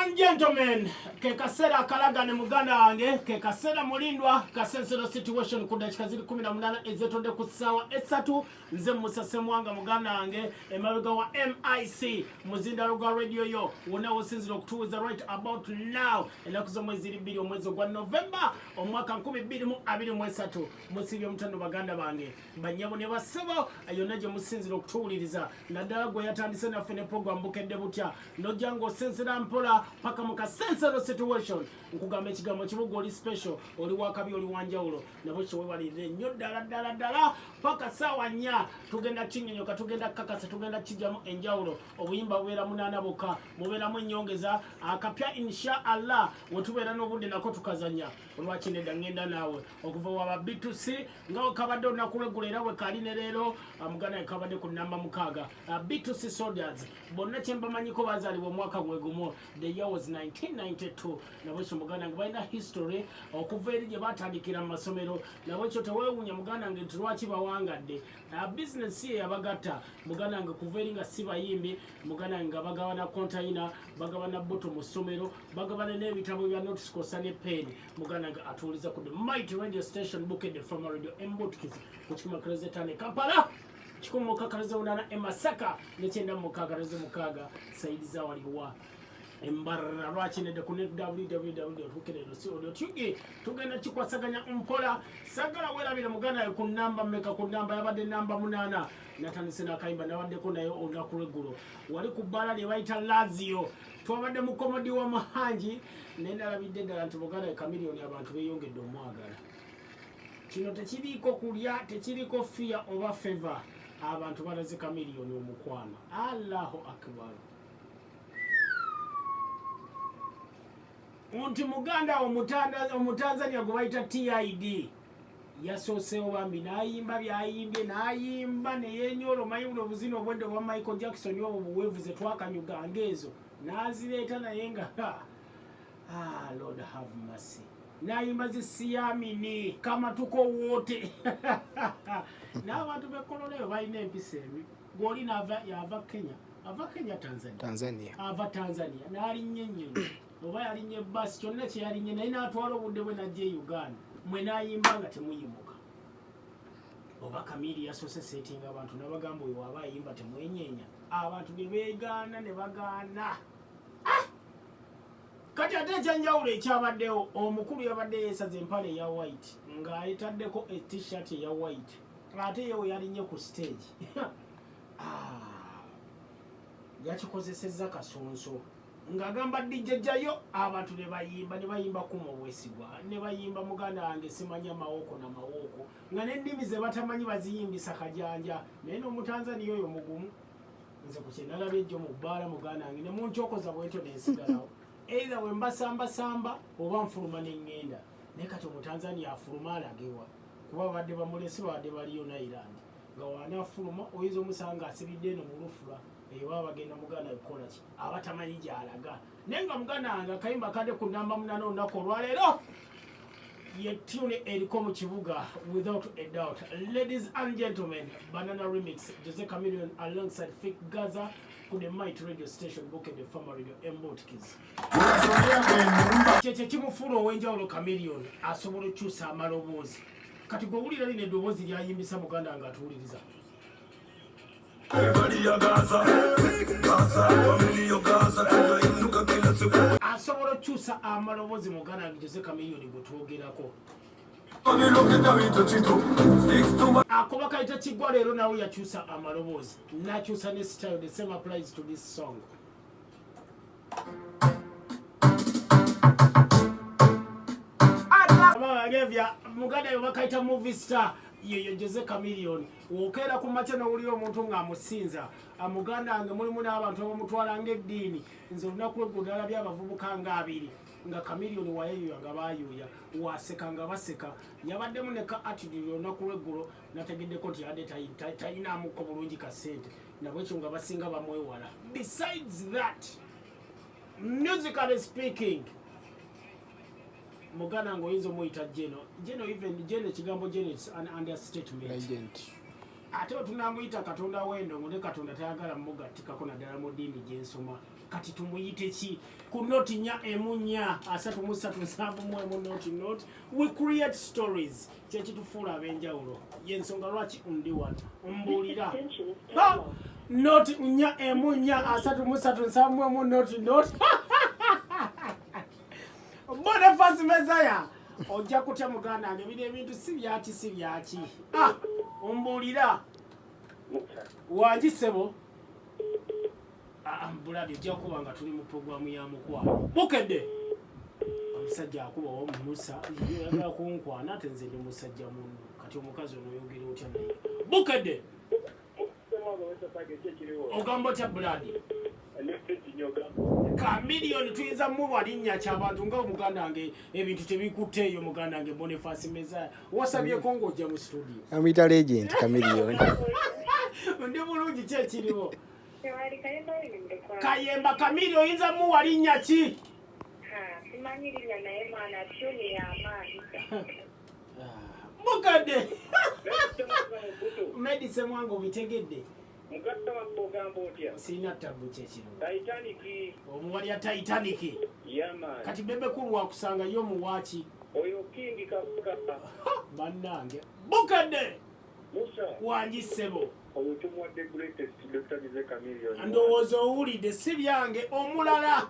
and gentlemen, ke kaseera akalagane muganda wange, ke kaseera mulindwa kasensero situation ku dakika ziri 18 ezetodde ku ssaawa esatu. Nze Musa Semwanga muganda wange, emabega wa MIC muzindalo gwa radio yo wonna wosinzira okutuwuza right about now. Ennaku z'omwezi ziri 2 omwezi ogwa November omwaka 2023. Musibye omutano baganda bange, banyabo ne bassebo, yonna gye musinzira okutuwuliriza, naddala gwe yatandise naffe ne program Bukedde Butya, nojja ng'osensera mpola paka mu kasensero situation. Nkugamba ekigambo kibuga, oli special, oli wakabi, oli wanjawulo, nabwe kyewebalirire nnyo ddala ddala ddala. Paka saawa 4 tugenda kinyonyoka, tugenda kakasa, tugenda kijjamu enjawulo. Obuyimba bubeera munaana bukka, mubeeramu ennyongeza akapya. Insha Allah wetubeera n'obudde nako tukazanya. Olwaki nedda, ngenda naawe okuva waba B2C nga wekabadde olunaku lweggulo era wekali ne leero. Muganda we kabadde ku namba 6. B2C Soldiers bonna kyembamanyiko bazaalibwa omwaka gwe gumu, the year was 1992. Nabwekyo muganda nge balina history okuva eri gye batandikira mu masomero. Nabwekyo teweewuunya muganda nge nti lwaki bawangadde. Bizinesi ye yabagatta muganda nge kuva eri nga si bayimbi muganda nge, nga bagabana kontayina, bagabana buto mu ssomero, bagabana n'ebitabo bya notes kosa ne pen. Muganda nge atuuliza ku the Mighty Radio Station, Bukedde Fama Radio Embutkizi, ku 105 e Kampala, 106.8 e Masaka ne 96.6 saidi zawaliwa embarara. Lwaki nedda, ku www.bukedde.co.ug tugenda kikwasaganya mpola. Sagala werabire muganda we ku namba meka, ku namba yabadde namba 8. Natandise n'akayimba nabaddeko naye olunaku lweggulo wali ku bbaala lye bayita Lazio. Twabadde mu comedy wa Muhangi, naye nalabidde ddala nti muganda we Chameleone abantu beeyongedde omwagala. Kino tekiriiko kulya, tekiriiko fear oba favor. Abantu balaze Chameleone omukwano. Allahu akbar! Nti muganda Omutanzania gwe bayita TID yasooseewo bambi n'ayimba byayimbye, n'ayimba neyenyola. Omanyi buno obuzina obwedde obwa Michael Jackson, obwo buweevu ze twakanyuga ngaezo n'azireeta, naye nga ah, Lord have mercy, n'ayimba zisiyamini kamatuko woote n'abantu b'ekololeyo balina empisa embi. Gwoli naava yava Kenya, ava Kenya, Tanzania. Tanzania. Ava Tanzania n'alinnya ennyonyi oba yalinnya ebbaasi, kyonna kye yalinye, naye n'atwala obudde bwe n'ajja e Uganda, mwe n'ayimba nga temuyimuka. Oba Kamiri yasoose setinga abantu n'abagamba oyo waaba ayimba temwenyeenya, abantu ne beegaana ne bagaana. Ah! Kati ate ekyenjawulo ekyabaddewo, omukulu yabadde yeesaza empale eya white ng'ayitaddeko e T-shirt eya white, ate ye we yalinnye ku stage, ah, yakikozesezza kasonso ng'agamba DJ jayo, abantu ne bayimba, ne bayimba kuma obwesigwa, ne bayimba muganda wange simanya mawoko na mawoko, nga n'ennimi ze batamanyi baziyimbisa kajanja. Naye n'Omutanzaniya oyo mugumu. Nze ku kyenalabye ejjo mu bbaala muganda wange, ne munkyokoza bwentyo nensigalawo, either we mbasambasamba oba nfuluma ne ŋŋenda. Naye kati Omutanzaniya afuluma alagewa? Kuba babadde bamulesi, babadde baliyo nailand, nga wanaafuluma oyinza omusanga ng'asibidde eno mu lufula eyo. Baba bagenda muganda kukola ki? Aba tamanyi gy'alaga. Naye nga muganda wange akayimba kadde ku namba 8 olunaku olwaleero ye tune eriko mu kibuga without a doubt. Ladies and gentlemen, Banana Remix, Jose Chameleone alongside Fik Gaza, ku the Might Radio Station, Bukedde Fama Radio Embotkis. Kyekyo kimufuula ow'enjawulo. Chameleone asobola okukyusa amaloboozi. Kati gwe owulira lino eddoboozi lyayimbisa muganda nga atuwuliriza. Maria Gaza, Gaza, Familia Gaza, tunainuka kila siku. Asobola okukyusa amaloboozi muganda wange Jose Chameleone gwe twogerako. Akoba kayita Kigwa leero nawe yakyusa amaloboozi, nakyusa ne style. The same applies to this song. Abagevya muganda yo bakayita movie star, yeyo Jose Chameleone. Wokeera ku makya n'owulira omuntu ng'amusinza, muganda wange, mulimu n'abantu abamutwala ng'eddiini. Nze olunaku lweggulo nalabye abavubuka nga 20 nga Chameleone wayayuya nga bayuya, waseka nga baseka. Yabaddemu ne ka attitude olunaku lweggulo, nategeddeko nti yabadde talinaamuko bulungi ka ssente, nabwekyo nga basinga bamwewala. Besides that, musically speaking, muganda nga oyinza omuyita geno geno, even geno, ekigambo geno, it's an understatement. Legend. Ate wetunamuyita katonda w'endongo, ne Katonda tayagala mugattikako, naddala mu ddiini gyensoma. Kati tumuyite ki? Ku noti 4 4 3 3 7 1 0 0. We create stories, kyekitufuula ab'enjawulo, yensonga lwaki ndi wano mbuulira. Ha! 0 4 1 4 3 3 7 1 0 0. Boniface Mezaya, ojja kutya muganda wange, bino ebintu si byaki, si byaki. Ah, ombuulira wangi ssebo. Ah, buladi ojja kuba nga tuli mu programu ya mukwano. Bukedde omusajja akuba omusa oyagala kunkwana, ate nze ndi musajja munno. Kati omukazi ono oyogera otya naye? Bukedde, ogamba otya buladi? Kamiliyoni tuyinza muwa linnya kyabantu nga muganda wange, ebintu tebikutteeyo. Muganda wange Boniface Mezaya, wasabyeko ng'ojja mu studio. Amuyita legend Chameleone. Ndi bulungi, ki ekiriwo? Tewali, Kayemba wini mulekwa. Kayemba Kamili oyinza muwa linnya ki? Ha, simanyi linnya, naye mwana tune y'amaanyi. Mukadde Medise mwange, obitegedde? Mugatta waffe, ogamba otya? Sirina tabu, kyekiriwo? Titanic. Omuwalya Titanic. Yaman. Kati Bebe Cool wakusanga yo muwaki? Oyo King Kabaka. Bannange, Bukadde. Musa. Wangi ssebo. Oyo tumuwadde greatest Dr. Jose Chameleone. Ndowooza owulidde, si byange. Omulala.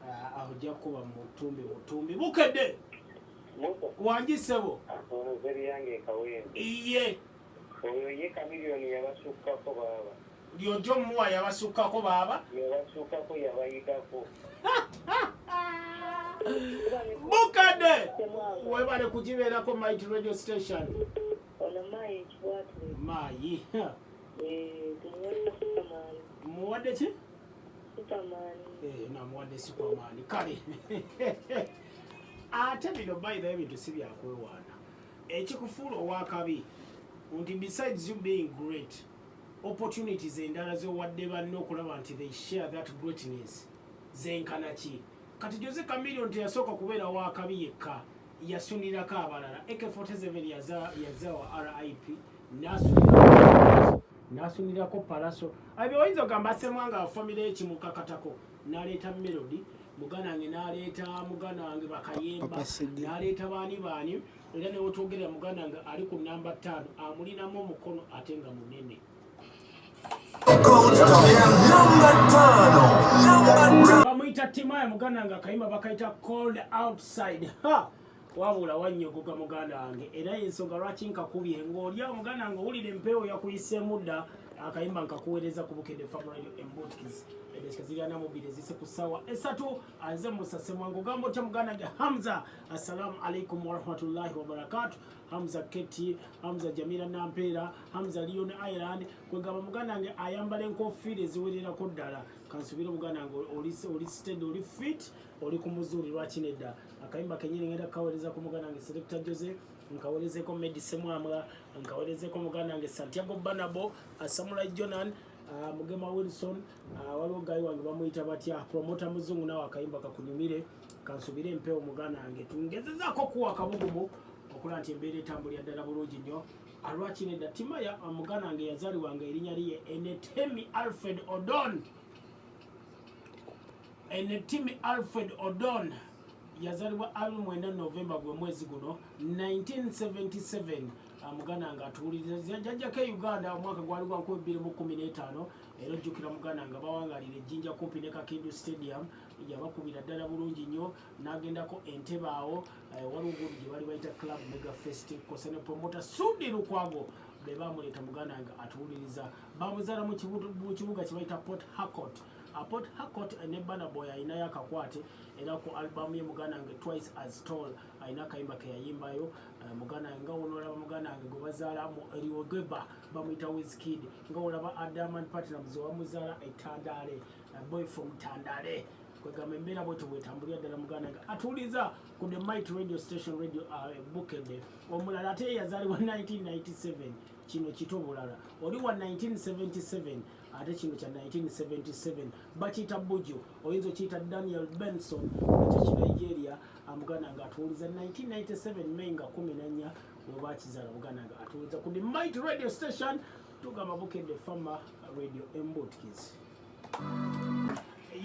Ah, ojja kuba mutumbi mutumbi. Bukedde. Musa. Wangi ssebo. Ono zeri yange ekawembe. Iye. Oyo ye Chameleone yabasukkako baaba. Lyojja omuwa yabasukkako baaba. Yabasukkako, yabayigako. Bukadde, webale kugibeerako Might Radio Station. Ono Maayi ekibwatule. Maayi. Tumuwadde Superman. Muwadde ki? Superman. Eh, namuwadde Superman. Kale ate bino bayira ebintu si byakwewaana. Ekikufuula owakabi nti besides you being great, opportunities endala zowadde banne okulaba nti they share that greatness zenkana ki. Kati Jose Chameleone teyasooka kubeera wakabi yekka, yasunirako abalala. AK47 yazawa RIP, n'asunirako Palaso. Ebyo oyinza ogamba Semwanga famire ekimukakatako, n'aleeta Melody muganda wange, n'aleeta muganda wange Bakayemba, Papa Sidi. n'aleeta baani baani. Era newetwogerera muganda wange ali ku namba 5, amulinamu omukono ate nga munene. Namba 5, namba 5. Bamuyita Timaya muganda wange, akayimba bakayita Cold Outside. Ha! Wabula wannyogoga muganda wange, era ensonga lwaki nkakubye ng'olya muganda wange, owulira empeewo yakuyiseemu dda. Akayimba nkakuweereza ku Bukedde Fam Radio Embuutikizi. Edakika ziri 42 ezise ku ssaawa 3. Anze Musa Semwangu. Ogamba otya muganda wange Hamza? Assalamu alaikum warahmatullahi wabarakatu. Hamza Keti, Hamza Jamira Nampeera, Hamza Leon Island, kwegamba muganda wange ayambala enkofiira eziwererako ddala. Kansubire muganda wange oli steady, oli fit, oli ku muzuuli. Lwaki nedda? Akayimba kenyini ngenda kukaweereza ku muganda wange Selector Jose, nkaweerezeko Medi Semwamwa, nkaweerezeko muganda wange Santiago Banabo, Samurai Jonan, Mugema Wilson, waliwo gayi wange bamuyita batya, promota muzungu, nawe akayimba kakunyumire. Kansubire empewo muganda wange, tungezezaako kuwa akabugumu okulaba nti embeera etambulira ddala bulungi nnyo. Alwaki nedda? Timaya muganda wange yazaalibwa nga erinnya liye Enetemi Alfred Odon. Enetimi Alfred Odon yazaalibwa 29 Novemba, gwe mwezi guno, 1977. Muganda nga atuwuliriza jajjako e Uganda, omwaka gwali gwa 2015. Era ojjukira muganda nga bawangalira ejjinja kumpi ne Kakindu Stadium, yabakubira ddala bulungi nnyo n'agendako Entebe awo. Waliwo gundi gye bali bayita Club Mega Fest, kosa ne promota Sudi Lukwago be bamuleeta. Muganda nga atuwuliriza, bamuzaala mu kibuga kye bayita Port Harcourt. Port Harcourt ne Burna Boy alinayo akakwate, era ku album ye muganda wange Twice as Tall alina akayimba ke yayimbayo. Muganda wange nga wonoolaba muganda wange gwe bazaala mu Eriwogeba bamuyita Wizkid, nga olaba Diamond Platnumz wamuzaala e Tandale, boy from Tandale. Kwegamba embeera bwetyo bwetambulira ddala. Muganda wange atuwuliza ku the Might Radio Station Radio, Bukedde. Omulala ate yazaalibwa 1997, kino kito bulala, oli wa 1977, ate kino kya 1977 bakiyita Buju, oyinza okiyita Daniel Benson, ekyo Kinigeria. Muganda nga atuwuliza 1997 May nga 14 webakizaala. Muganda nga atuwuliza ku the Might Radio Station, tugamba Bukedde Fama Radio Embuutikizi.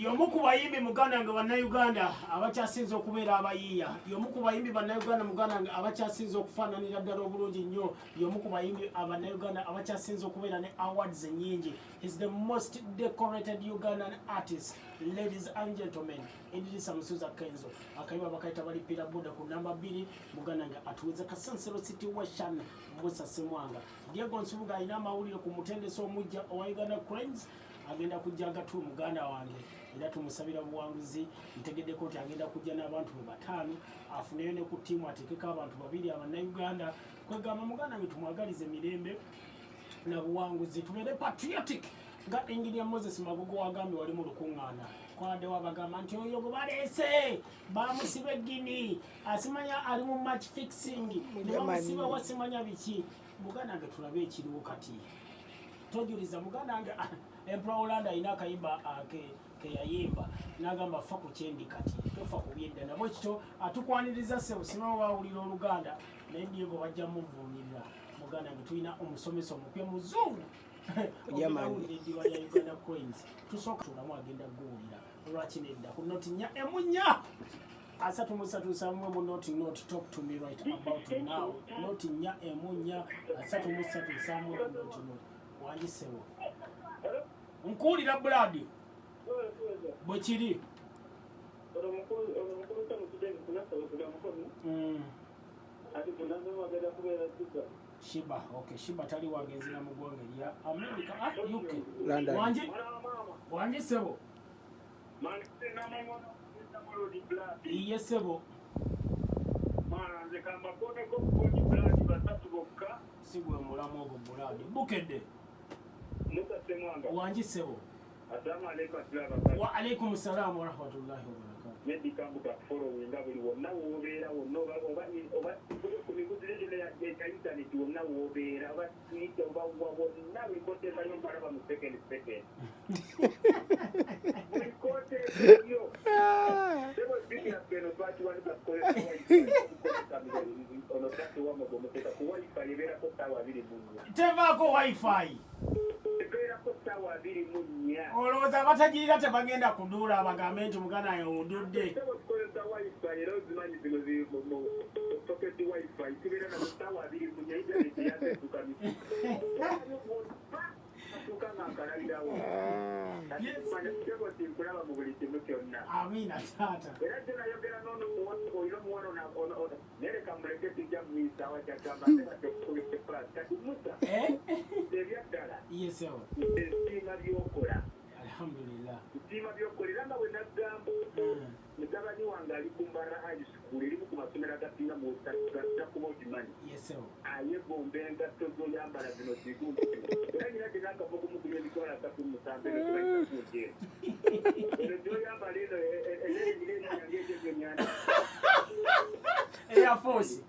Y'omu ku bayimbi, muganda wange, Bannayuganda abakyasinze okubeera abayiiya. Y'omu ku bayimbi Bannayuganda, muganda wange, abakyasinze okufaananira ddala obulungi nnyo. Y'omu ku bayimbi Abannayuganda abakyasinze okubeera ne awards ennyingi. Is the most decorated Ugandan artist, ladies and gentlemen, Edirisa Musuuza Kenzo. Akayimba bakayita Balipira Buda ku namba 2. Muganda wange, atuweze Kasensero Situation. Musa Semwanga, Diego Nsubuga alina amawulire ku mutendesi omujja owa Uganda Cranes. Agenda kujja agatu, muganda wange, era tumusabira buwanguzi. Ntegeddeko nti agenda kujja n'abantu be bataano, afuneyo ne ku ttiimu ateekeko abantu babiri Abannayuganda. Kwegamba, muganda wange, tumwagalize mirembe na buwanguzi, tubeere patriotic nga Engineer Moses Magogo wagambye wali mu lukuŋŋaana kwaddewo, abagamba nti oyo gwe baleese bamusiba eggini, asimanya ali mu match fixing, ne bamusiba wasimanya biki. Muganda wange, tulabe ekiriwo kati. Tojuliza, muganda wange. Emperor Holland alina akayimba keyayimba n'agamba, "Fa ku kyendi kati, tofa ku byedda." Nabwe kityo atukwaniriza. Ssebo, simanyi bawulira Oluganda, naye Diego bajja muvuunirira. Muganda wange, tulina omusomesa omupya muzungu. Germany. Eddiba lya Uganda Cranes tusooka tulamu, agenda guwulira lwaki nedda ku noti 4 emu 4 33 7 noti noti. Talk to me right about now, noti 4 emu 4 33 7 noti noti. Wangisewo, nkuwulira buladi bwe kiri. Shiba, okay, Shiba tali wagenzera mu ggwanga erya America, ah, UK. London. Wangi, wangi sebo. Iye sebo. Mwana, nze kambakoneko koti buladi basatu bokka. Si gwe mulamu ogwo, buladi bukedde. Musa Semwanga. Wangi sebo. Assalamu alaikum warahmatullahi. Wa alaikum salamu warahmatullahi wabarakatu. Medi Kambuka, followinga buli wonna woobeera wonna, oba ku mikutu gyonna ya internet, wonna woobeera, oba Twitter oba wa wonna, buli koteekayo mbalaba mu second second, buli koteekayo. Sebo, bibi yaffe eno twakiwanika tukozesa wifi. Ono tate wamwe gwemuteeka ku wifi ebeerako ssaawa 24. Tevaako wifi. Ebeerako ssaawa 24. Olowooza abatagirira tebagenda kuduula abagambe nti muganda wange odudde? Sebo, tukozesa wifi era ozimanyi zino zi mu pocket wifi, tubeera nazo ssaawa 24. Internet yazetuka atuuka nga nkalabirawo. Sebo, tinkulaba mu buli kimu kyonna. Amiina, taata. Era gye nayogera n'ono omuwala, olina omuwala ono naye leka muleke, tujja muyisaawa kyagamba ate batekubise class. Kati Musa, Eh? ebyaddala, Iye sebo. nsiima byokola. Alhamdulillah. Nsiima byokola era nga bwe naggamba, mutabani wange ali ku Mbarara High School, erimu ku masomero agasinga mu Western, kuba ogimanyi. Iye sebo. Ayegomba engatto zoyambala zino zigumbi, era nyina gye nakava okumugula 370,000. Eno tebayitakunjeero eno gyoyambala eno ey'emirenyange egyo gyonyanda. Air Force.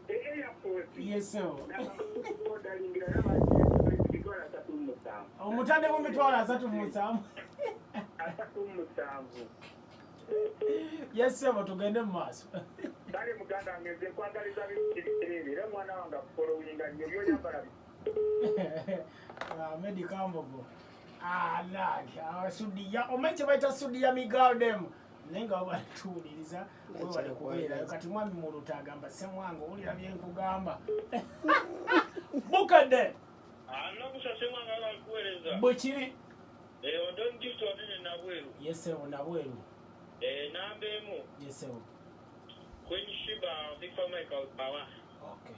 Air Force. Iye sebo. Odalingira 37,000. Omutadde mu 37,000. 37. Yes sebo, tugende mu maaso. Kale muganda wange, nze nkwagaliza birungi, era omwana wange akufollowinga nnyo, byoyambala. Ahmed Kambogo alage Sudiya, omanyi kye bayita Sudiya migaldem, naye nga batuwuliriza webale kubeerayo. Kati mwami Muluta agamba, "Semwanga, owulira byenkugamba?" Bukedde. Nokusa Semwanga, bakuweereza. Bwe kiri. Odon Gift wanene Nabweru. Yesebo, Nabweru. Namba 1. Yesebo. Queen Shiba, Big Mike Power. Okay.